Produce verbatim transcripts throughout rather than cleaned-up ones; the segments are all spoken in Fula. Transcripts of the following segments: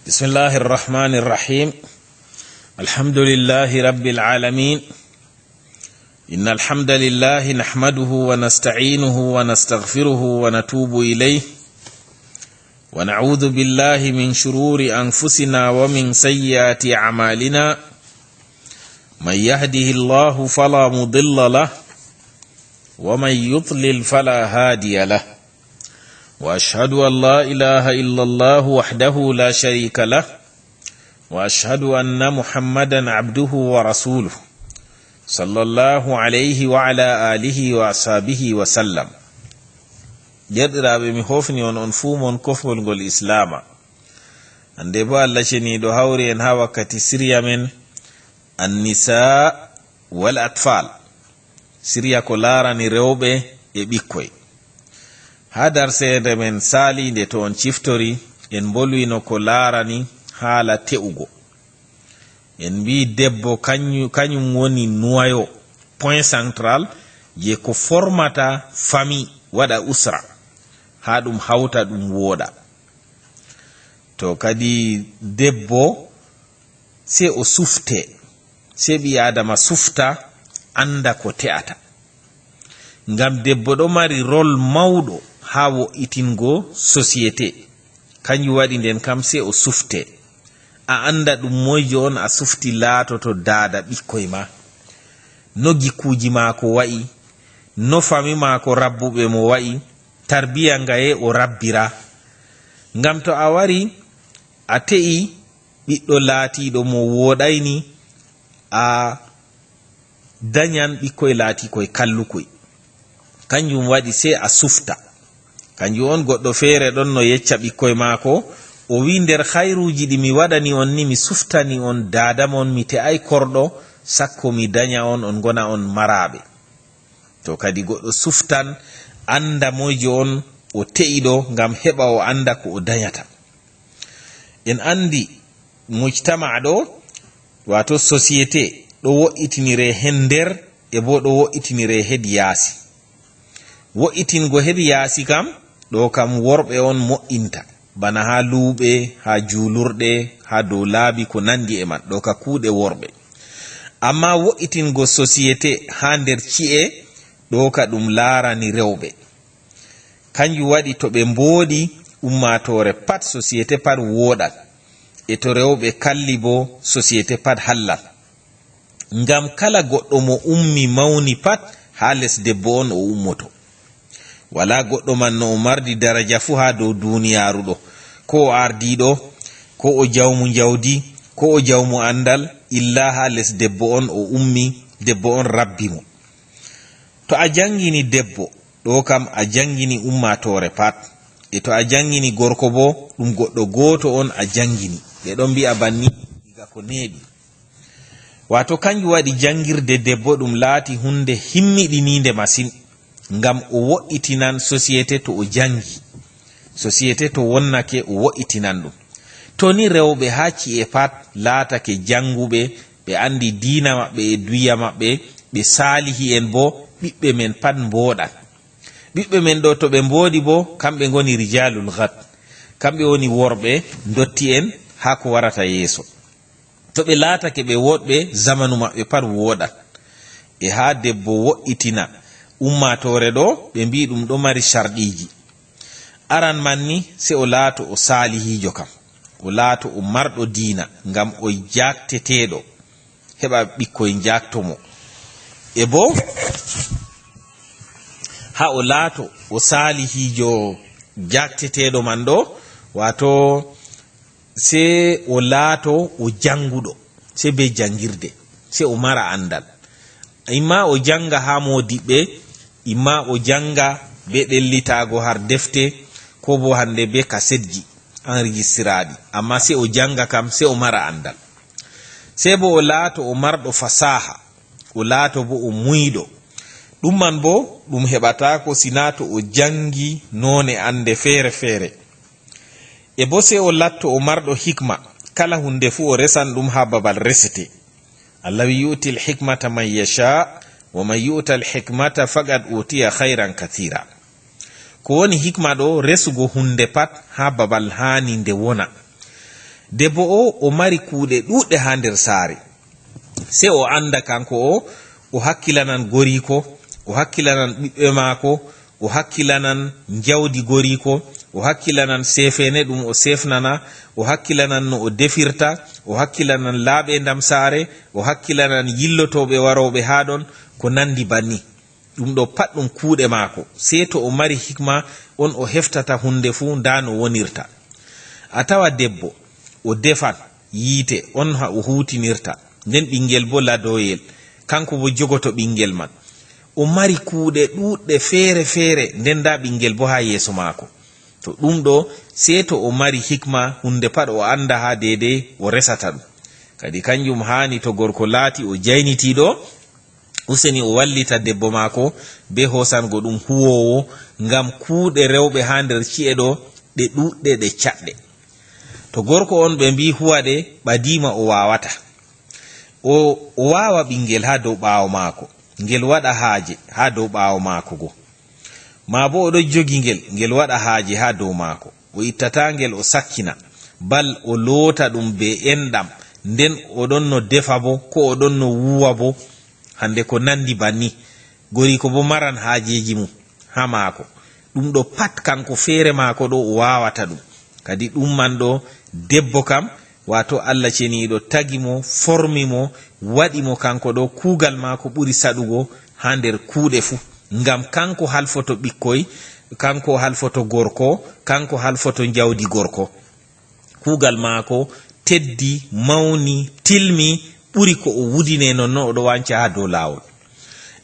بسم الله الرحمن الرحيم. الحمد لله رب العالمين. إن الحمد لله نحمده ونستعينه ونستغفره ونتوب إليه، ونعوذ بالله من شرور أنفسنا ومن سيئات أعمالنا. من يهده الله فلا مضل له، ومن يضلل فلا هادي له. وأشهد أن لا إله إلا الله وحده لا شريك له، وأشهد أن محمدا عبده ورسوله، صلى الله عليه وعلى آله وأصحابه وسلم. Deerɗiraaɓe, mi hoofni on, on fuu mon kofgol ngol Islaama. Hannde boo Allah ceniiɗo hawri en haa wakkati siriya men, Annisaa wal Atfal. Siriya ko laarani rewɓe e ɓikkoy. Haa darseende men saaliinde, to on ciftori, en mbolwino ko laarani haala te'ugo. En mbii debbo kanyu-, kanyum woni nuwayo, point central, je ko formata famille, waɗa usra, haa ɗum hawta, ɗum wooɗa. To kadi debbo, sey o sufte, sey ɓii Aadama sufta, annda ko te'ata. Ngam debbo ɗo mari rol mawɗo haa wo'itingo société. Kanjum waɗi nden kam sey o sufte. A annda ɗum moyjo on a sufti laatoto daada ɓikkoy ma. No gikkuuji maako wa'i, no fami maako rabbuɓe mo wa'i, tarbiya ngaye o rabbira. Ngam to a wari a te'i ɓiɗɗo laatiiɗo mo wooɗayni, a danyan ɓikkoy laatiikoy kallukoy. Kanjum waɗi sey a sufta. Kanjum on goɗɗo feere ɗon no yecca ɓikkoy maako, o wi'i, "Nder khayruuji ɗi mi waɗani on ni, mi suftani on daada mon, mi te'ay korɗo, sakko mi danya on, on ngona on maraaɓe." To kadi goɗɗo suftan, annda moyjo on o te'i ɗo, ngam heɓa o annda ko o danyata. En anndi mujtama ɗo, waato société, ɗo wo'itinire hen nder, e boo ɗo wo'itinire hedi yaasi. Wo'itingo hedi yaasi kam, ɗo kam worɓe on mo'inta, bana haa luuɓe, haa juulurɗe, haa dow laabi, ko nandi e man, ɗo ka kuuɗe worɓe. Ammaa wo'itingo société haa nder ci'e, ɗo ka ɗum laarani rewɓe. Kanjum waɗi to ɓe mbooɗi, ummaatoore pat, société pat wooɗan. E to rewɓe kalli boo, société pat hallan. Ngam kala goɗɗo mo ummi mawni pat, haa les debbo on o ummoto. Walaa goɗɗo man no o mardi daraja fuu haa dow duniyaaru ɗo, ko o ardiiɗo, ko o jawmu njawdi, ko o jawmu anndal, illa haa les debbo on o ummi, debbo on rabbi mo. To a janngini debbo, ɗo kam a janngini ummaatoore pat. E to a janngini gorko boo, ɗum goɗɗo gooto on a janngini. Ɓe ɗon mbi'a banni diga ko neeɓi. Waato kanjum waɗi janngirde debbo ɗum laati huunde himmiɗiniinde masin, ngam o wo'itinan société to o janngi. Société to wonnake, o wo'itinan ɗum. To ni rewɓe haa ci'e pat laatake jannguɓe, ɓe anndi diina maɓɓe e duya maɓɓe, ɓe saalihi'en boo, ɓiɓɓe men pat mbooɗan. Ɓiɓɓe men ɗo, to ɓe mbooɗi boo, kamɓe ngoni rijalul ghad. Kamɓe woni worɓe ndotti'en haa ko warata yeeso. To ɓe laatake ɓe woɗɓe, zamanu maɓɓe pat wooɗan. E haa debbo wo'itina ummaatoore ɗo, ɓe mbi'i ɗum ɗo mari sarɗiiji. Aran man ni, sey o laato o saalihiijo kam. O laato o marɗo diina, ngam o jaakteteeɗo, heɓa ɓikkoy njaakto mo. E boo, haa o laato o saalihiijo jaakteteeɗo man ɗo, waato sey o laato o jannguɗo, sey bee janngirde, sey o mara anndal. Imma o jannga haa moodiɓɓe, imma o jannga bee ɗellitaago har defte, koo boo hannde bee kasetji enregistraaɗi, ammaa sey o jannga kam, sey o mara anndal. Sey boo o laato o marɗo fasaaha, o laato boo o muuyɗo. Ɗum man boo ɗum heɓataako sinaa to o janngi noone annde feere-feere. E boo sey o laatto o marɗo hikma, kala huunde fuu o resan ɗum haa babal resete. Allah wi'i, "Yu'til hikmata man yasha, wa man yu'tal hikmata faqad utiya khayran kathira." Ko woni hikma ɗo? Resugo huunde pat haa babal haani nde wona. Debbo o, o mari kuuɗe ɗuuɗɗe haa nder saare. Sey o annda kanko o, o hakkilanan goriiko, o hakkilanan ɓiɓɓe maako, o hakkilanan njawdi goriiko, o hakkilanan seefeene ɗum o seefnana, o hakkilanan no o defirta, o hakkilanan laaɓeendam saare, o hakkilanan yillotooɓe warooɓe haa ɗon, ko nanndi banni. Ɗum ɗo pat ɗum kuuɗe maako. Sey to o mari hikma on o heftata huunde fuu ndaa no wonirta. A tawa debbo, o defan yiite on ha o huutinirta, nden ɓinngel boo ladoyel, kanko boo jogoto ɓinngel man. O mari kuuɗe ɗuuɗɗe feere-feere, nden ndaa ɓinngel boo haa yeeso maako. To ɗum ɗo, sey to o mari hikma, huunde pat o annda haa deydey o resata ɗum. Kadi kanjum haani to gorko laati o jaynitiiɗo, useni o wallita debbo maako bee hoosango ɗum huwoowo, ngam kuuɗe rewɓe haa nder ci'e ɗo ɗe ɗuuɗɗe ɗe caɗɗe. To gorko on ɓe mbi'i huwa ɗe, ɓadiima o waawata. O, o waawa ɓinngel haa dow ɓaawo maako, ngel waɗa haaje haa dow ɓaawo maako go. Maa boo o ɗon jogi ngel, ngel waɗa haaje haa dow maako. O ittataa ngel o sakkina, bal o loota ɗum bee enɗam, nden o ɗon no defa boo, ko o ɗon no wuuwa boo, hande ko nanndi banni. Goriiko boo maran haajeeji mum haa maako. Ɗum ɗo pat kanko feere maako ɗo o waawata ɗum. Kadi ɗum man ɗo debbo kam, waato Allah ceniiɗo tagi mo, formi mo, waɗi mo kanko ɗo kuugal maako ɓuri saɗugo haa nder kuuɗe fuu. Ngam kanko halfoto ɓikkoy, kanko halfoto gorko, kanko halfoto njawdi gorko. Kuugal maako teddi, mawni, tilmi, ɓuri ko o wudine, nonnon o ɗo wanca haa dow laawol.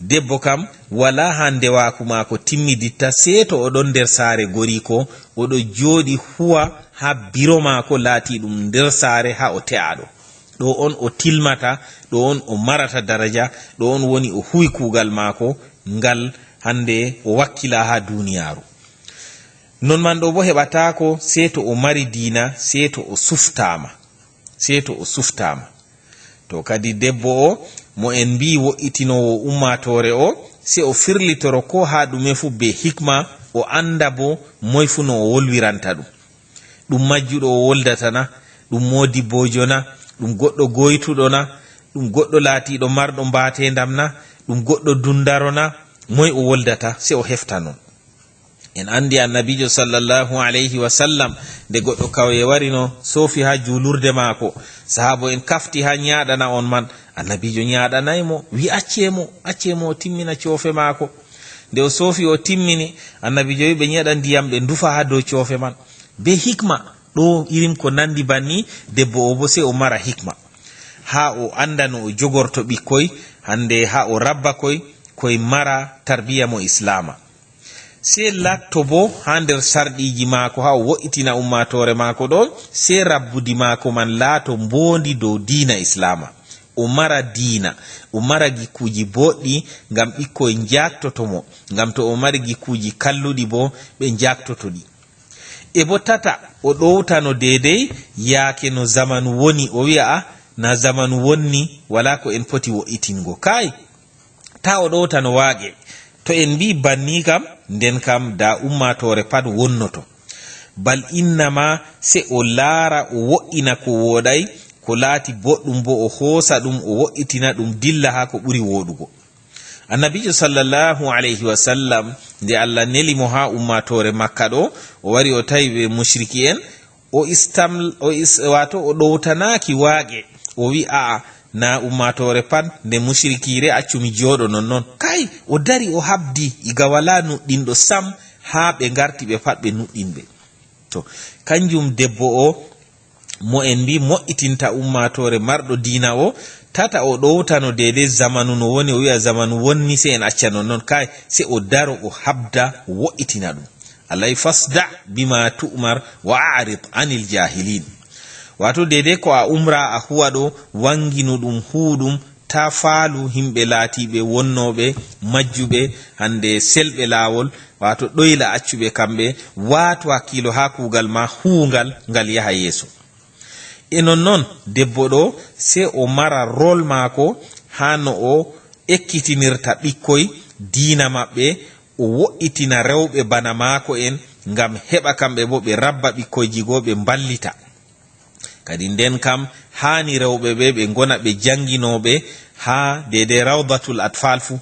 Debbo kam, walaa haa ndewaaku maako timmiditta, sey to o ɗon nder saare goriiko, o ɗo jooɗi huwa haa biro maako laatiiɗum nder saare haa o te'aaɗo. Ɗo on o tilmata, ɗo on o marata daraja, ɗo on woni o huwi kuugal maako ngal hande o wakkila haa duuniyaaru. Non man ɗo boo heɓataako sey to o mari diina, sey to o suftaama. Sey to o suftaama. To kadi debbo o, mo en mbi'i wo'itinoowo ummaatoore o, sey o firlitoro koo haa ɗume fuu bee hikma, o annda boo moy fuu no o wolwiranta ɗum. Ɗum majjuɗo o woldata na? Ɗum moodibboojo na? Ɗum goɗɗo gooytuɗo na? Ɗum goɗɗo laatiiɗo marɗo mbaateendam na? Ɗum goɗɗo dundaro na? Moy o woldata? Sey o hefta non. En anndi Annabiijo sallallahu alayhi wa sallam, nde goɗɗo kawye warino soofi haa juulurde maako, sahaabo en kafti haa nyaaɗana on man. Annabiijo nyaaɗanay mo, wi, "Accee mo, accee mo o timmina coofe maako." Nde o soofi o timmini, Annabiijo wi ɓe nyeɗa ndiyam ɓe ndufa haa dow coofe man. Bee hikma, ɗo irin ko nanndi banni, debbo o boo sey o mara hikma. Haa o annda no o jogorto ɓikkoy, hande haa o rabba koy, koy mara tarbiya mo Islaama. Sey laatto boo haa nder sarɗiiji maako haa o wo'itina ummaatoore maako ɗon, sey rabbudi maako man laato mboondi dow diina Islaama. O mara diina, o mara gikkuuji booɗɗi ngam ɓikkoy njaaktoto mo, ngam to o mari gikkuuji kalluɗi boo, ɓe njaaktoto ɗi. E boo tata, o ɗowtano deydey yaake no zamanu woni, o wi'a, "Ah, na zamanu wonni, walaa ko en poti wo'itingo." Kaay, taa o ɗowtano waage. To en mbi'i banni kam, nden kam daa ummaatoore pat wonnoto. Bal innama sey o laara, o wo'ina ko wooɗay, ko laati boɗɗum boo o hoosa ɗum, o wo'itina ɗum, dilla haa ko ɓuri wooɗugo. Annabiijo sallallahu alayhi wa sallam, nde Allah neli mo haa ummaatoore Makka ɗo, o wari o tawi ɓe mushriki en, o istam-, o is-, waato o ɗowtanaaki waage, o wi, "A'a, na ummaatoore pat nde mushrikiire, accu mi jooɗo nonnon." Kay, o dari o habdi, iga walaa nuɗɗinɗo sam, haa ɓe ngarti ɓe pat ɓe nuɗɗinɓe. To, kanjum debbo o, mo en mbi mo'itinta ummaatoore marɗo diina o, tata o ɗowtano deydey zamanu no woni, o wi'a zamanu wonni, sey en acca nonnon. Kay, sey o daro, o habda, o wo'itina ɗum. Allah wi, "Fasda bima tu'mar wa a'rid anil jahilin." Waato deydey ko a umra a huwa ɗo, wanginu ɗum, huwu ɗum, taa faalu yimɓe laatiiɓe wonnooɓe majjuɓe, hande selɓe laawol, waato ɗoyla accuɓe kamɓe, waatu hakkiilo haa kuugal ma huuwungal ngal yaha yeeso. E nonnon, debbo ɗo, sey o mara rol maako haa no o ekkitinirta ɓikkoy diina maɓɓe, o wo'itina rewɓe bana maako en, ngam heɓa kamɓe boo ɓe rabba ɓikkoyji go, ɓe mballita. Kadi nden kam, haani rewɓe ɓe, ɓe ngona ɓe jannginooɓe haa deede Rawdatul Atfal fuu,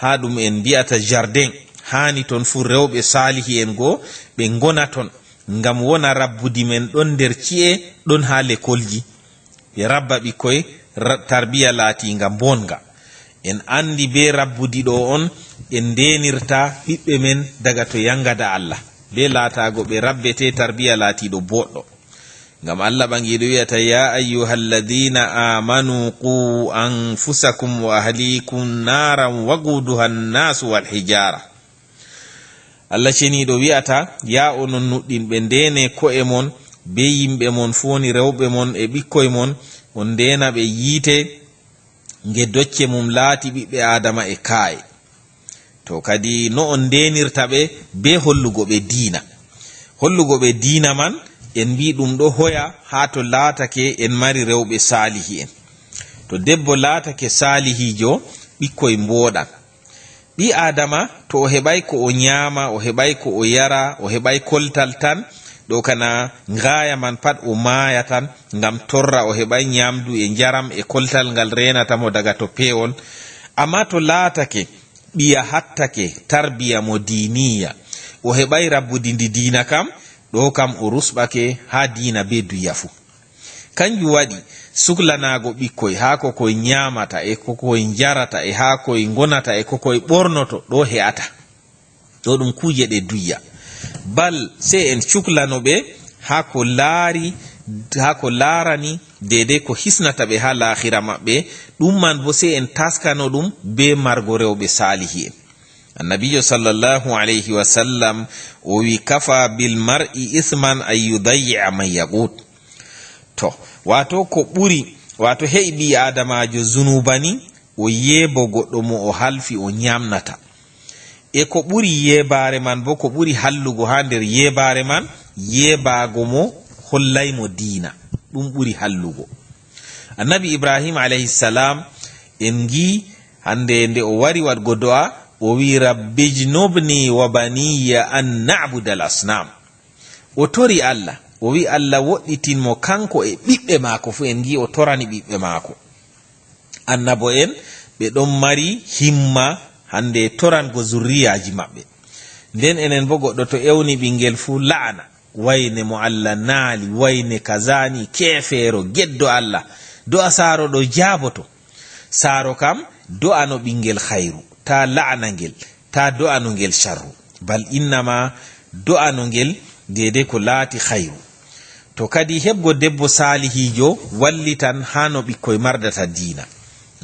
haa ɗum en mbi'ata jardin, haani ton fuu rewɓe saalihi'en goo ɓe ngona ton, ngam wona rabbudi men ɗon nder ci'e, ɗon haa lekolji. Ɓe rabba ɓikkoy ra-, tarbiya laatiinga mboɗnga. En anndi bee rabbudi ɗo on en ndeenirta ɓiɓɓe men daga to yangada Allah, bee laataago ɓe rabbete tarbiya laatiiɗo booɗɗo. Ngam Allah ɓaŋgiiɗo wi'ata, "Ya ayyuhalladhina amanu qu anfusakum wa ahlikum naran waquduha an-nasu wal hijara." Allah ceniiɗo wi'ata, "Ya onon nuɗɗinɓe, ndeene ko'e mon bee yimɓe mon fuu, woni rewɓe mon e ɓikkoy mon, on ndeena ɓe yiite nge docce mum laati ɓiɓɓe Aadama e kaa'e." To kadi no on ndeenirta ɓe bee hollugo ɓe diina. Hollugo ɓe diina man, en mbii ɗum ɗo hoya haa to laatake en mari rewɓe saalihi'en. To debbo laatake saalihiijo, ɓikkoy mbooɗan. Ɓii Aadama, to o heɓaay ko o nyaama, o heɓaay ko o yara, o heɓaay koltal tan, ɗo kana ngaaya man pat o maaya tan, ngam torra o heɓaay nyaamdu e njaram e koltal ngal reenata mo daga to peewol. Ammaa to laatake ɓiya hattake tarbiya mo diiniya, o heɓaay rabbudi ndi diina kam, ɗo kam o rusɓake haa diina bee duya fuu. Kanjum waɗi suklanaago ɓikkoy haa ko koy nyaamata e ko koy njarata e haa koy ngonata e ko koy ɓornoto ɗo he'ata. Ɗo ɗum kuuje ɗe duya. Bal sey en cuklano ɓe haa ko laari, haa ko laarani deedey ko hisnata ɓe haa laakhira maɓɓe. Ɗum man boo sey en taskano ɗum bee margo rewɓe saalihi'en. Annabiijo sallallahu alayhi wa sallam o wi, "Kafa bil mar'i isman an yudayyi'a man yaqut." To, waato ko ɓuri, waato he'i ɓii Aadamaajo zunuuba ni, o yeebo goɗɗo mo o halfi o nyaamnata. E ko ɓuri yeebaare man boo, ko ɓuri hallugo haa nder yeebaare man, yeebaago mo hollay mo diina. Ɗum ɓuri hallugo. Annabi Ibrahim alayhi salam, en ngi hannde nde o wari waɗgo do'a, o wi, "Rabbi jnubni wa baniya an na'budal asnam." O tori Allah, o wi Allah woɗɗitin mo kanko e ɓiɓɓe maako fuu. En ngi o torani ɓiɓɓe maako. Annabo en ɓe ɗon mari himma hannde torango zurriyaaji maɓɓe. Nden enen boo goɗɗo to ewni ɓiŋngel fuu la'ana, wayne mo Allah naali, wayne kazani, keefeero, geddo Allah. Do'a saaro ɗo jaaboto. Saaro kam, do'ano ɓiŋngel khayru, taa la'ana ngel, taa do'ano ngel sharru. Bal innama do'ano ngel deedey ko laati khayru. To kadi heɓgo debbo saalihiijo wallitan haa no ɓikkoy mardata diina.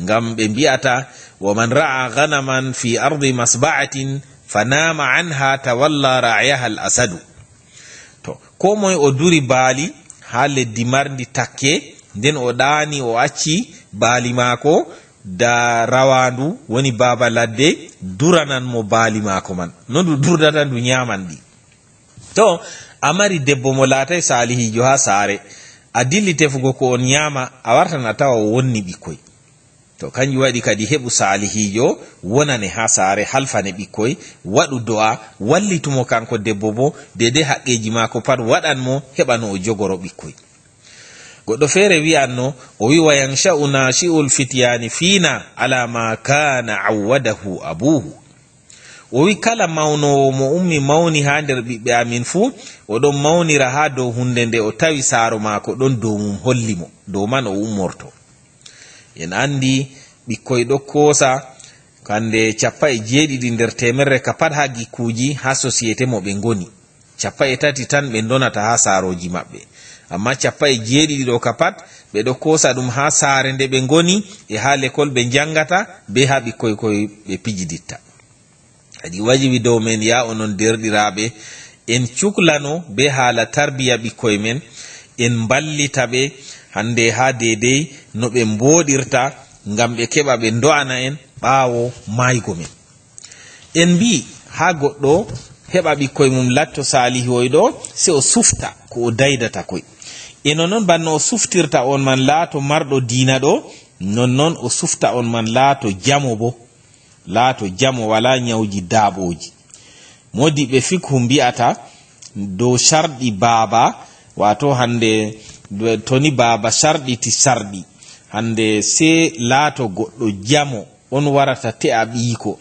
Ngam ɓe mbi'ata, "Wa man ra'a ghanaman fi ardi masba'atin fa nama anha tawalla ra'yaha al asadu." To, koo moy o duri baali haa leddi marndi takke, nden o ɗaani o acci baali maako, da rawaandu woni baaba ladde duranan mo baali maako man. No ndu durdata ndu nyaaman ɗi. To a mari debbo mo laatay saalihiijo haa saare, a dilli tefugo ko on nyaama, a wartan a tawa o wonni ɓikkoy. To kanjum waɗi kadi heɓu saalihiijo wonane haa saare, halfane ɓikkoy, waɗu do'a, wallitu mo kanko debbo boo, deedey haqqeeji maako pat waɗan mo, heɓa no o jogoro ɓikkoy. Goɗɗo feere wi'anno, o wi, "Wa yansha'u nashi'ul fityani fina ala ma kana awwadahu abuhu." O wi, "Kala mawnoowo mo ummi mawni haa nder ɓiɓɓe amin fuu, o ɗon mawnira haa dow huunde nde o tawi saaro maako ɗon dow mum holli mo, dow man o ummorto." En anndi ɓikkoy ɗo koosa hannde cappa e jeeɗiɗi nder teemerre ka pat haa gikkuuji, haa sosiyete mo ɓe ngoni. Cappa e tati tan ɓe ndonata haa saarooji maɓɓe. Ammaa cappa e jeeɗiɗi ɗo ka pat, ɓe ɗo koosa ɗum haa saare nde ɓe ngoni e haa lekol ɓe njanngata, bee haa ɓikkoy koy ɓe pijiditta. Kadi wajibi dow men, yaa onon deerɗiraaɓe, en cuklano bee haala tarbiya ɓikkoy men, en mballita ɓe hannde haa deedey no ɓe mbooɗirta, ngam ɓe keɓa ɓe ndo'ana en ɓaawo maaygo men. En mbii, haa goɗɗo heɓa ɓikkoy mum latto saalihoyɗo, sey o sufta ko o daydata koy. E nonnon, banno o suftirta on man laato marɗo diina ɗo, nonnon o sufta on man laato jamo boo. Laato jamo, walaa nyawji daaɓooji. Moodiɓɓe fikhu mbi'ata dow sharɗi baaba, waato hannde To ni baaba sarɗiti sarɗi, hande see laato goɗɗo jamo on warata te'a ɓiiko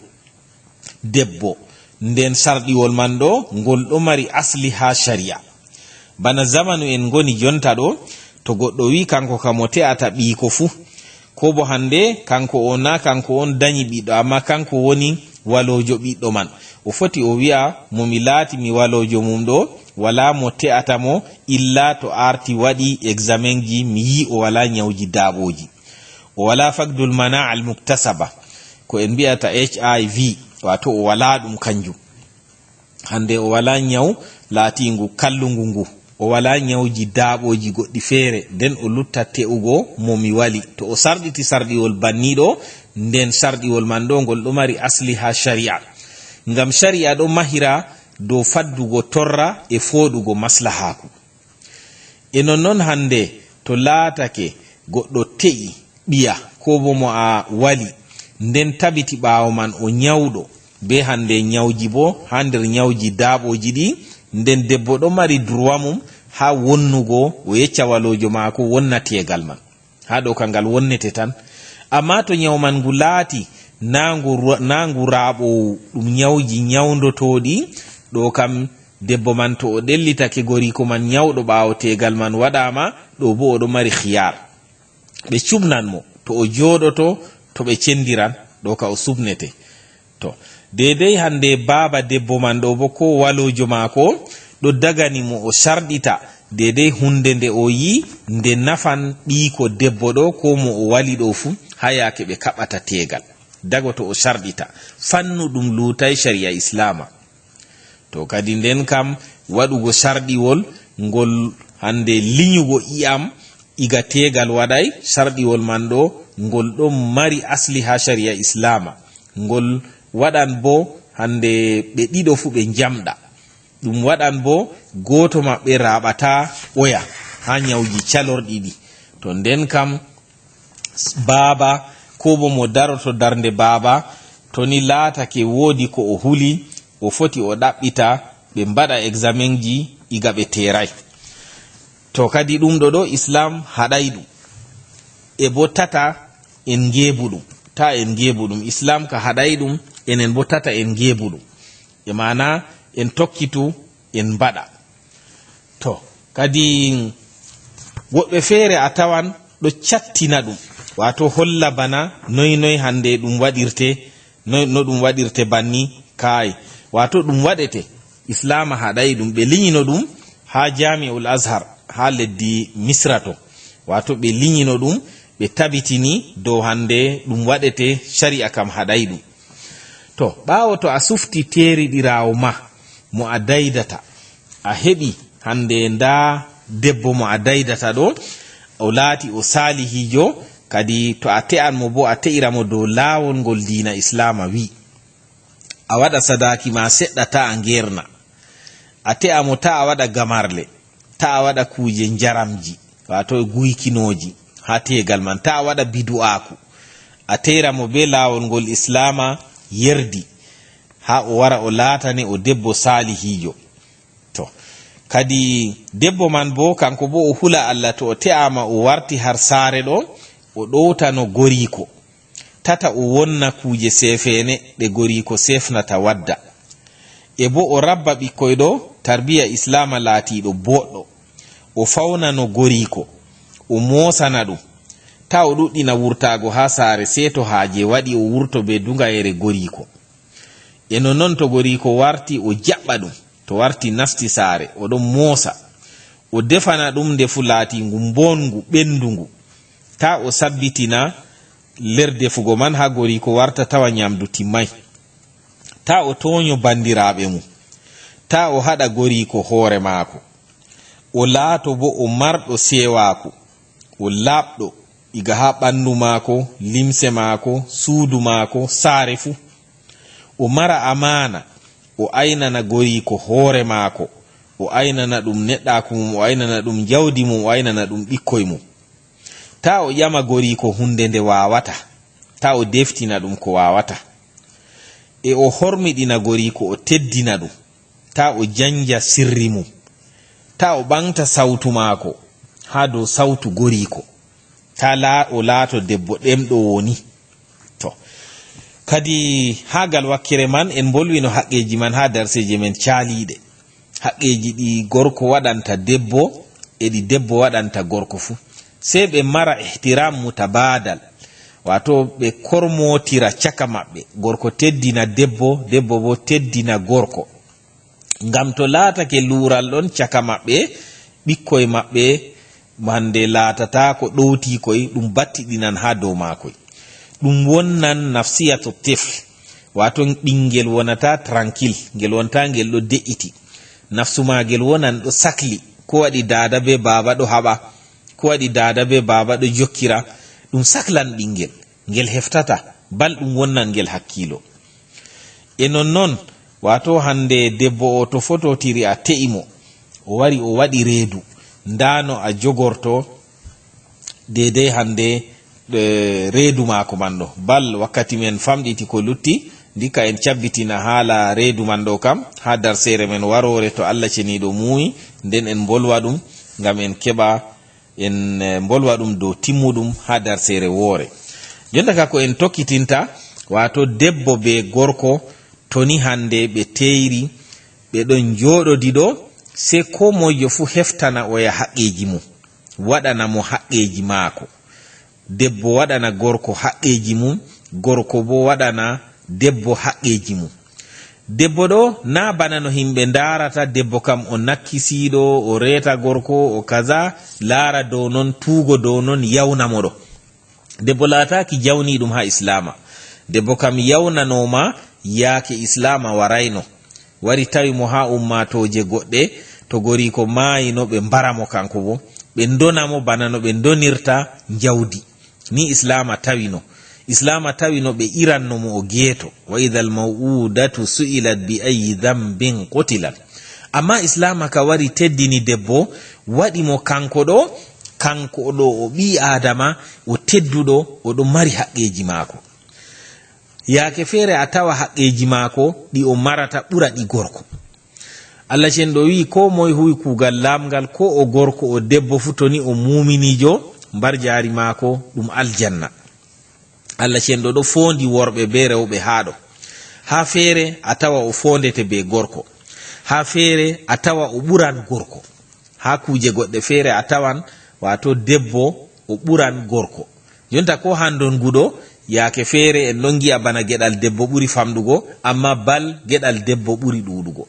debbo, nden sarɗiwol man ɗo, ngol ɗo mari asli haa shari'a. Bana zamanu en ngoni jonta ɗo, to goɗɗo wi'i kanko kam o te'ata ɓiiko fuu, ko bo hande kanko o na kanko on danyi ɓiɗɗo, amma kanko woni waloojo ɓiɗɗo man. O foti o wi'a, "Mo mi laati mi waloojo mum ɗo, walaa mo te'ata mo, illa to aarti waɗi examenji, mi yi'i o walaa nyawji daaɓooji. O walaa faqdul mana al muktasaba, ko en mbi'ata H I V, waato o walaa ɗum kanjum." Hande o walaa nyaw laatiingu kallungu ngu, o walaa nyawji daaɓooji goɗɗi feere, nden o lutta te'ugo mo mi wali. To o sarɗiti sarɗiwol banniiɗo, nden sarɗiwol man ɗo, ngol ɗo mari asli haa shari'a. Ngam shari'a ɗo mahira dow faddugo torra e fooɗugo maslahaaku. E nonnon hande, to laatake goɗɗo te'i ɓiya, ko bo mo a wali, nden tabiti ɓaawo man o nyawɗo, be hande nyawji bo, haa nder nyawji daaɓooji ɗi, nden debbo ɗo mari droit mum haa wonnugo, o yecca waloojo maako wonna teegal man. Haa ɗo ka ngal wonnete tan. Amma to nyaw man ngu laati, naa ngu ru-, naa ngu raaɓoowu, ɗum nyawji nyawndotooɗi, ɗo kam debbo man to o ɗellitake goriiko man nyawɗo ɓaawo teegal man waɗaama, ɗo bo o ɗo mari khiyaar. Ɓe cuɓnan mo, to o jooɗoto, to ɓe cendiran, ɗo ka o suɓnete. To, deydey hande baaba debbo man ɗo bo, ko waloojo maako, ɗo dagani mo o sarɗita deydey hunde nde o yi'i nde nafan ɓiiko debbo ɗo, ko mo o wali ɗo fuu, haa yaake ɓe kaɓata teegal. Dago to o sarɗita. Fannu ɗum luutay shari'a Islaama. To kadi nden kam waɗugo sarɗiwol ngol hande linyugo i'am iga teegal waɗay, sarɗiwol man ɗo ngol ɗon mari asli haa shari'a Islaama. Ngol waɗan bo hande ɓe ɗiɗo fu ɓe njamɗa. Ɗum waɗan bo gooto maɓɓe raaɓata oya haa nyawji calorɗi ɗi. To nden kam baaba, ko bo mo daroto darnde baaba, to ni laatake woodi ko o huli, o foti o ɗaɓɓita, ɓe mbaɗa examenji iga ɓe teeray. To kadi ɗum ɗo ɗo, Islam haɗay ɗum. E bo tata en ngeebu ɗum. Ta en ngeebu ɗum. Islam ka haɗay ɗum, enen bo tata en ngeebu ɗum. E maana en tokkitu en mbaɗa. To, kadi woɓɓe feere a tawan ɗo cattina ɗum, waato holla bana noy noy hande ɗum waɗirte, no, no ɗum waɗirte banni, kaay. Waato ɗum waɗete, Islaama haɗay ɗum, ɓe linyino ɗum haa Jaami'ul Azhar, haa leddi Misra to. Waato ɓe linyino ɗum, ɓe tabitini dow hande ɗum waɗete, shari'a kam haɗay ɗum. To, ɓaawo to a sufti teeriɗiraawo ma, mo a daydata, a heɓi hande ndaa debbo mo a daydata ɗo, o laati o saalihiijo, kadi to a te'an mo bo, a te'ira mo dow laawol ngol diina Islaama wi'i. A waɗa sadaaki ma seɗɗa, ta a ngeerna. A te'a mo, ta a waɗa gamarle, ta a waɗa kuuje njaramji, waato guykinooji haa teegal man, ta a waɗa bidu'aaku. A te'ira mo bee laawol ngol Islaama yerdi, haa o wara o laatane o debbo saalihiijo. To, kadi debbo man boo, kaŋko boo o hula Allah, to o te'aama o warti har saare ɗo, o ɗowtano goriiko. Tata o wonna kuuje seefeene ɗe goriiko seefnata wadda. E boo o rabba ɓikkoy ɗo, tarbiya Islaama laatiiɗo booɗɗo. O fawnano goriiko, o moosana ɗum. Taa o ɗuɗɗina wurtaago haa saare, sey to haaje waɗi o wurto bee duŋayere goriiko. E nonnon to goriiko warti, o jaɓɓa ɗum. To warti nasti saare, o ɗon moosa. O defana ɗum ndefu laatiingu mbooɗŋgu, ɓenduŋgu. Taa o sabbitina nder defugo man haa goriiko warta tawa nyamdu timmay. Taa o toonyo bandiraaɓe mum. Taa o haɗa goriiko hoore maako. O laato boo o marɗo seewaaku. O laaɓɗo, iga haa ɓandu maako, limse maako, suudu maako, saare fuu. O mara amaana, o aynana goriiko hoore maako, o aynana ɗum neɗɗaaku mum, o aynana ɗum jawdi mum, o aynana ɗum ɓikkoy mum. Taa o ƴama goriiko huunde nde waawataa, taa o deeftina ɗum ko waawataa. E o hormiɗina goriiko, o teddina ɗum. Taa o janja sirri mum. Taa o ɓaŋgta sawtu maako. haa dow sawtu goriiko. Taa laa-, o laato debbo ɗemɗo woni. To, kadi haa ngal wakkere man, en mbolwino haqqeeji man haa darseeje men caaliiɗe. Haqqeeji ɗi gorko waɗanta debbo e ɗi debbo waɗanta gorko fuu. Sey ɓe mara ihtiram mutabaadal, waato ɓe kormootira caka maɓɓe. Gorko teddina debbo, debbo boo teddina gorko. Ngam to laatake luural ɗon caka maɓɓe, ɓikkoy maɓɓe, hande laatataako ɗowtiikoy, ɗum battiɗinan haa dow maakoy. Ɗum wonnan nafsiyatu tifl, waato ɓingel wonata tranquille, ngel wonta ngel ɗo de'iti. Nafsu maagel wonan ɗo sakli, ko waɗi daada bee baaba ɗo haɓa, ko waɗi daada bee baaba ɗo jokkira, ɗum saklan ɓingel. Ngel heftata, bal ɗum wonnan ngel hakkiilo. E nonnon, waato hande debbo o to fototiri a te'i mo, o wari o waɗi reedu, ndaa no a jogorto deydey hande, eh, reedu maako man ɗo. Bal wakkati men famɗiti ko lutti, ndikka en cabbitina haala reedu man ɗo kam, haa darseere men waroore to Allah ceniiɗo muuyi, nden en mbolwa ɗum, ngam en keɓa en, eh, mbolwa ɗum dow timmuɗum haa darseere woore. Jonta ka ko en tokkitinta, waato debbo bee gorko, to ni hande ɓe teyri, ɓe ɗon njooɗodi ɗo, sey koo moyjo fuu heftana oya haqqeeji mum, waɗana mo haqqeeji maako. Debbo waɗana gorko haqqeeji mum, gorko boo waɗana debbo haqqeeji mum. Debbo ɗo, naa bana no himɓe ndaarata, debbo kam o nakkisiiɗo, o reeta gorko, o kaza, laara dow non, tuugo dow non, yawna mo ɗo. Debbo laataaki jawniiɗum haa Islaama. Debbo kam yawnanooma yaake Islaama warayno. Wari tawi mo haa ummaatooje goɗɗe, to goriiko maayino, ɓe mbara mo kanko boo. Ɓe ndona mo bana no ɓe ndonirta njawdi. Ni Islaama tawino. Islaama tawino ɓe iranno mo o geeto. "Wa idhal maw'udatu su'ilat bi ayyi dhanbin qutilat." Amma Islaama ka wari teddini debbo, waɗi mo kanko ɗo, kanko ɗo o ɓii Aadama, o tedduɗo, o ɗo mari haqqeeji maako. Yaake feere a tawa haqqeeji maako ɗi o marata ɓura ɗi gorko. Allah cenɗo wi'i, koo moy huwi kuugal laaɓngal, koo o gorko, o debbo fuu, to ni o muuminiijo, mbarjaari maako ɗum aljanna. Allah cenɗo ɗo foondi worɓe bee rewɓe haa ɗo. Haa feere a tawa o foondete bee gorko. Haa feere a tawa o ɓuran gorko. Haa kuuje goɗɗe feere a tawan, waato debbo o ɓuran gorko. Jonta koo haa ndongu ɗo, yaake feere en ɗon ngi'a bana geɗal debbo ɓuri famɗugo, ammaa bal geɗal debbo ɓuri ɗuuɗugo.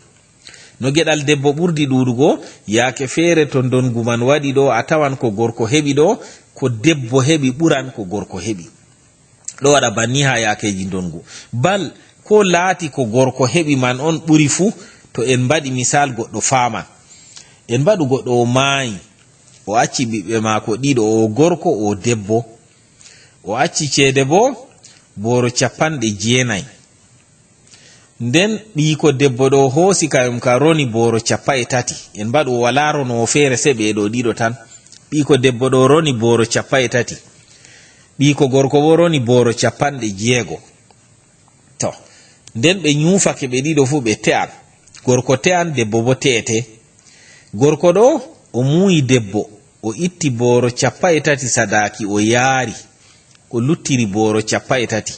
No geɗal debbo ɓurdi ɗuuɗugo, yaake feere to ndongu man waɗi ɗo, a tawan ko gorko heɓi ɗo, ko debbo heɓi ɓuran ko gorko heɓi. Ɗo waɗa banni haa yaakeeji ndongu. Bal, ko laati ko gorko heɓi man on ɓuri fuu, to en mbaɗi misal goɗɗo faaman. En mbaɗu goɗɗo o maayi, o acci ɓiɓɓe maako ɗiɗo, o gorko, o debbo. O acci ceede boo, booro cappanɗe jeenayi. Nden ɓiiko debbo ɗo hoosi kayum ka roni booro cappa e tati. En mbaɗu o walaa ronoowo feere, se ɓee ɗo ɗiɗo tan. Ɓiiko debbo ɗo roni booro cappa e tati. Ɓiiko gorko boo roni booro cappanɗe jeego. To, nden ɓe nyuufake ɓe ɗiɗo fuu ɓe te'an. Gorko te'an, debbo boo te'ete. Gorko ɗo, o muuyi debbo, o itti booro cappa e tati sadaaki, o yaari, o luttiri booro cappa e tati.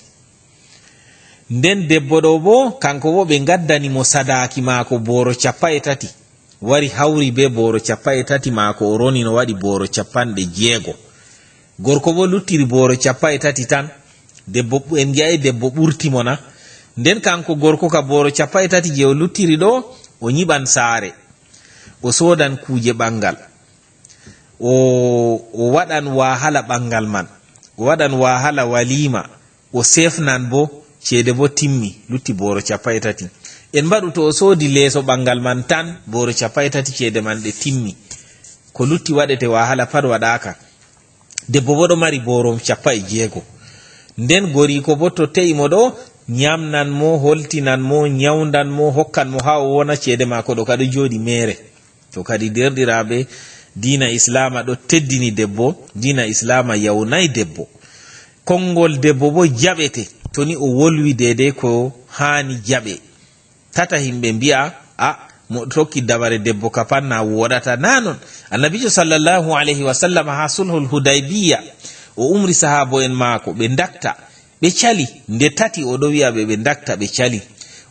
Nden debbo ɗo boo, kanko boo ɓe ngaddani mo sadaaki maako booro cappa e tati. Wari hawri bee booro cappa e tati maako, o roni no waɗi booro cappanɗe jeego. Gorko boo luttiri booro cappa e tati tan. Debbo, en ngi'ay debbo ɓurti mo na? Nden kanko gorko ka booro cappa e tati je o luttiri ɗo, o nyiɓan saare. O soodan kuuje ɓangal. O, o waɗan wahala ɓangal man. O waɗan wahala waliima. O sefnan boo, ceede boo timmi, lutti booro cappa e tati. En mbaɗu to o soodi leeso ɓangal man tan, booro cappa e tati ceede man ɗe timmi. Ko lutti waɗete wahala pat waɗaaka. Debbo boo ɗo mari booro cappa e jeego. Nden goriiko boo to te'i mo ɗo, nyamnan mo, holtinan mo, nyawndan mo, hokkan mo haa o wona, ceede maako ɗo ka ɗo jooɗi meere. To kadi, deerɗiraaɓe, diina Islaama ɗo teddini debbo, diina Islaama yawnay debbo. Konngol debbo boo jaɓete, to ni o wolwi deydey ko haani jaɓe. Tata himɓe mbi'a, "A, Mo tokki dabare debbo ka pat na wooɗata. Na non. Annabiijo sallallahu alayhi wa sallam haa sulhul Hudaybiya, o umri sahaabo'en maako ɓe ndakta. Ɓe cali nde tati, o ɗo wi'a ɓe ɓe ndakta, ɓe cali.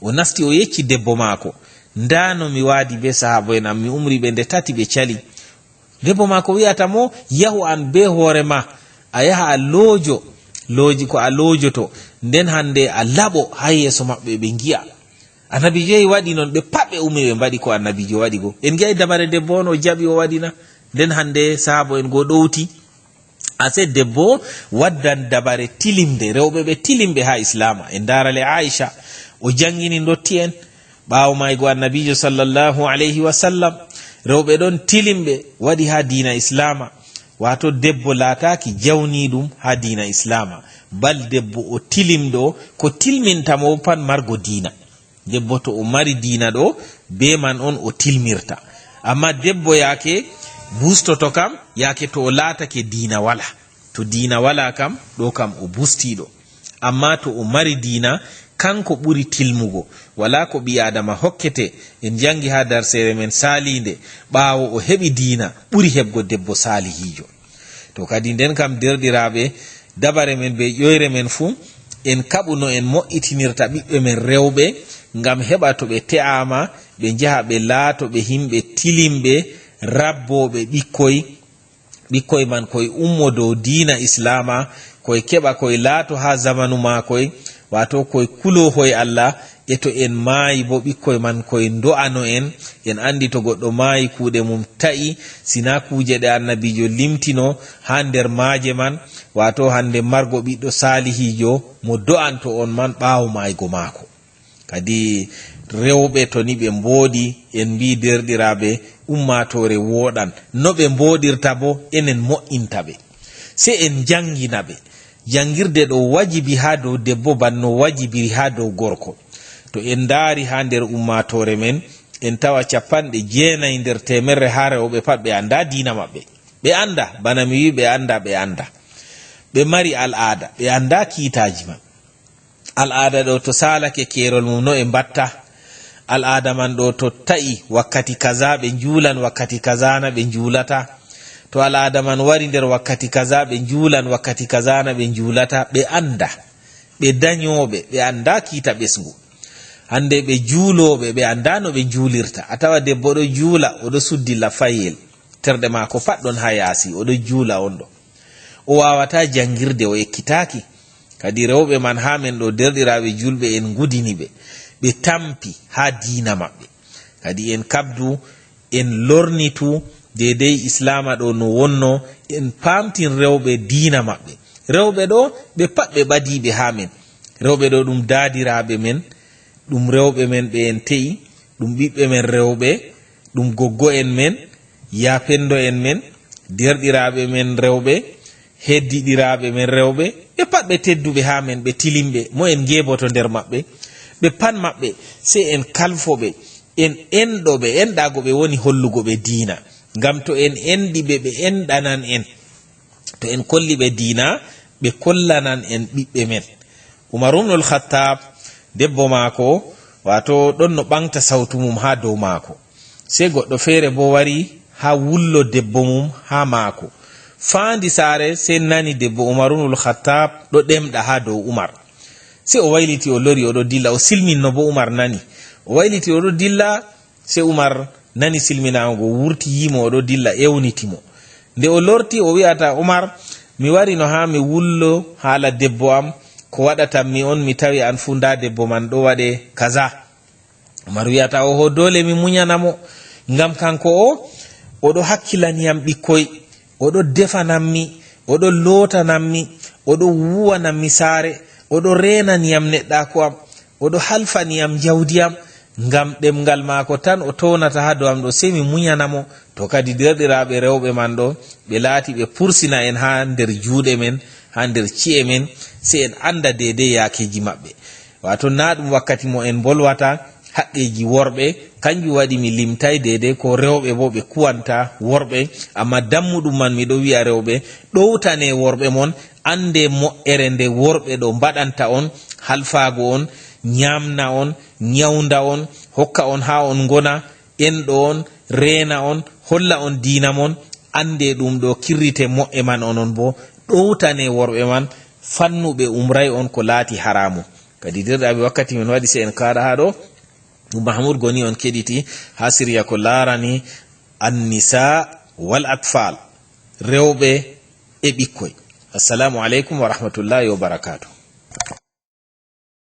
O nasti, o yecci debbo maako, "Ndaa no mi waadi bee sahaabo'en am, mi umri ɓe nde tati, ɓe cali." Debbo maako wi'ata mo, "Yahu an bee hoore ma, a yaha a loojo, looji ko a loojoto, nden hande a laɓo haa yeeso maɓɓe ɓe ngi'a." Annabiijo yehi waɗi non, ɓe pat ɓe ummi ɓe mbaɗi ko Annabiijo waɗi go. En ngi'ay dabare debbo on o jaɓi o waɗi na? Nden hande sahaabo'en go ɗowti. Ase debbo waddan dabare tilimde, rewɓe ɓe tilimɓe haa Islaama. En ndaara le Aisha, o janngini ndotti'en, ɓaawo maaygo Annabiijo sallallahu alayhi wa sallam, rewɓe ɗon tilimɓe waɗi haa diina Islaama, waato debbo laataaki jawniiɗum haa diina Islaama. Bal debbo o tilimɗo, ko tilminta mo pat margo diina. Debbo to o mari diina ɗo, bee man on o tilmirta. Ammaa debbo yaake bustoto kam, yaake to o laatake diina walaa. To diina walaa kam, ɗo kam o bustiiɗo. Ammaa to o mari diina, kanko ɓuri tilmugo. Walaa ko ɓii-Aadama hokkete, en janngi haa darseere men saaliinde, ɓaawo o heɓi diina, ɓuri heɓgo debbo saalihiijo. To kadi nden kam, deerɗiraaɓe, dabare men bee ƴoyre men fuu, en kaɓu no en mo'itinirta ɓiɓɓe men rewɓe, ngam heɓa to ɓe te'aama, ɓe njaha ɓe laato ɓe yimɓe tilimɓe, rabbooɓe ɓikkoy, ɓikkoy man koy ummo dow diina Islaama, koy keɓa koy laato haa zamanu maakoy, waato koy kuloohoy Allah, e to en maayi boo, ɓikkoy man koy ndo'ano en. En anndi to goɗɗo maayi, kuuɗe mum ta'i, sinaa kuuje ɗe Annabiijo limtino haa nder maaje man, waato hande margo ɓiɗɗo saalihiijo mo do'anto on man ɓaawo maaygo maako. Kadi rewɓe, to ni ɓe mbooɗi, en mbii, deerɗiraaɓe, ummaatoore wooɗan. No ɓe mbooɗirta boo, enen mo'inta ɓe. Sey en njanngina ɓe. Janngirde ɗo wajibi haa dow debbo, bana no wajibiri haa dow gorko. To en ndaari haa nder ummaatoore men, en tawa capanɗe jeenayi nder teemerre haa rewɓe pat ɓe anndaa diina maɓɓe. Ɓe anndaa, bana mi wi'i, ɓe anndaa, ɓe anndaa. Ɓe mari al'aada, ɓe anndaa kiitaaji man. Al'aada ɗo to saalake keerol mum, no e mbatta? Al'aada man ɗo to ta'i wakkati kaza ɓe njuulan, wakkati kaza na ɓe njuulata. To al'aada man wari nder wakkati kaza ɓe njuulan, wakkati kaza na ɓe njuulata. Ɓe annda. Ɓe danyooɓe, ɓe annda kiita ɓesngu. Hande ɓe juulooɓe, ɓe annda no ɓe njuulirta. A tawa debbo ɗo juula, o ɗo suddi lafayel. Terɗe maako pat ɗon haa yaasi, o ɗo juula on ɗo. O waawataa janngirde, o ekkitaaki. Kadi rewɓe man haa men ɗo, deerɗiraaɓe juulɓe, en ngudini ɓe. Ɓe tampi haa diina maɓɓe. Kadi en kabdu, en lornitu deydey Islaama ɗo no wonno, en paamtin rewɓe diina maɓɓe. Rewɓe ɗo, ɓe pat ɓe ɓadiiɓe haa men. Rewɓe ɗo ɗum daadiraaɓe men, ɗum rewɓe men ɓe en te'i, ɗum ɓiɓɓe men rewɓe, ɗum goggo'en men, yaapendo'en men, deerɗiraaɓe men rewɓe, heddiɗiraaɓe men rewɓe, ɓe pat ɓe tedduɓe haa men, ɓe tilimɓe, mo en ngeeboto nder maɓɓe. Ɓe pat maɓɓe, sey en kalfo ɓe, en enɗo ɓe, enɗaago ɓe woni hollugo ɓe diina. Ngam to en enɗi ɓe, ɓe enɗanan en. To en kolli ɓe diina, ɓe kollanan en ɓiɓɓe men. Umar ibnul Khattab, debbo maako, waato ɗon no ɓaŋgta sawtu mum haa dow maako. Sey goɗɗo feere boo wari haa wullo debbo mum haa maako. Faandi saare, sey nani debbo Umar ibnul Khattab ɗo ɗemɗa haa dow Umar. Sey o wayliti, o lori, o ɗo dilla, o silminno boo Umar nani. O wayliti, o ɗo dilla, sey Umar nani silminaago go, wurti yi'i mo o ɗo dilla, ewniti mo. Nde o lorti, o wi'ata, "Umar, mi warino haa mi wullo haala debbo am, ko waɗatammi on, mi tawi an fuu ndaa debbo man ɗo waɗe kaza." Umar wi'ata, "Oho, doole mi munyana mo, ngam kanko o, o ɗo hakkilani yam ɓikkoy, o ɗo defanammi, o ɗo lootanammi, o ɗo wuwanammi saare, o ɗo reenani yam neɗɗaaku am, o ɗo halfani yam jawdi am, ngam ɗemngal maako tan o townata haa dow am ɗo, sey mi munyana mo." To kadi deerɗiraaɓe rewɓe man ɗo, ɓe laati ɓe pursina en haa nder juuɗe men, haa nder ci'e men, sey en annda deydey yaakeeji maɓɓe. Waato, naa ɗum wakkati mo en mbolwata haqqeeji worɓe, kanjum waɗi mi limtaay deydey ko rewɓe boo ɓe kuwanta worɓe, ammaa dammuɗum man mi ɗo wi'a rewɓe, ɗowtane worɓe mon, annde mo'ere nde worɓe ɗo mbaɗanta on, halfaago on, nyaamna on, nyawnda on, hokka on haa on ngona, enɗo on, reena on, holla on diina mon, annde ɗum ɗo kirrite moƴƴe man, onon bo ɗowtane worɓe man fannu ɓe umray on ko laati haraamu. Kadi, deerɗaaɓe, wakkati men waɗi, se en kaara haa ɗo. Ɗum Mahmud Goni on keɗiti haa Siriya ko laarani annisa wal atfal, rewɓe e ɓikkoy. Assalamu aleykum wa rahmatullahi wa barakaatuh.